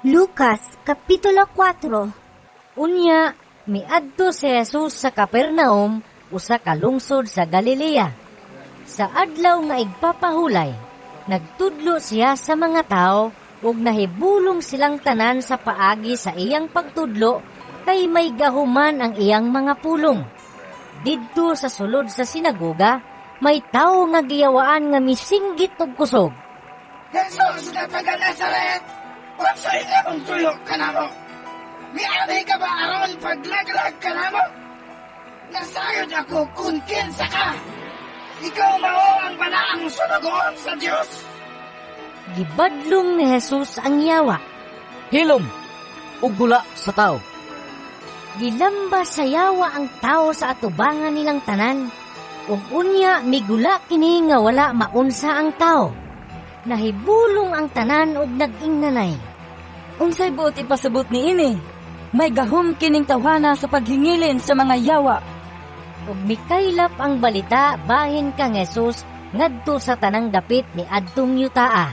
Lucas Kapitulo 4. Unya, miadto si Jesus sa Capernaum, usa ka lungsod sa Galilea. Sa adlaw nga igpapahulay, nagtudlo siya sa mga tao ug nahibulong silang tanan sa paagi sa iyang pagtudlo kay may gahuman ang iyang mga pulong. Didto sa sulod sa sinagoga, may tawo nga giyawaan nga misinggit og kusog. "Jesus nga taga Nazaret, unsay imong tuyo kanamo? Miari ka ba aron paglaglag kanamo? Nasayod ako kung kinsa ka. Ikaw mao ang balaang sulugoon sa Dios." Gibadlong ni Jesus ang yawa. "Hilom ug gula sa tao." Gilamba sa yawa ang tao sa atubangan nilang tanan. Ug unya migula kini nga wala maunsa ang tao. Nahibulong ang tanan ug nag-ingnanay. "Unsay buot ipasabot niini? May gahom kining tawhana sa paghingilin sa mga yawa." Ug mikaylap ang balita bahin kang Jesus ngadto sa tanang dapit ni adtong yutaa.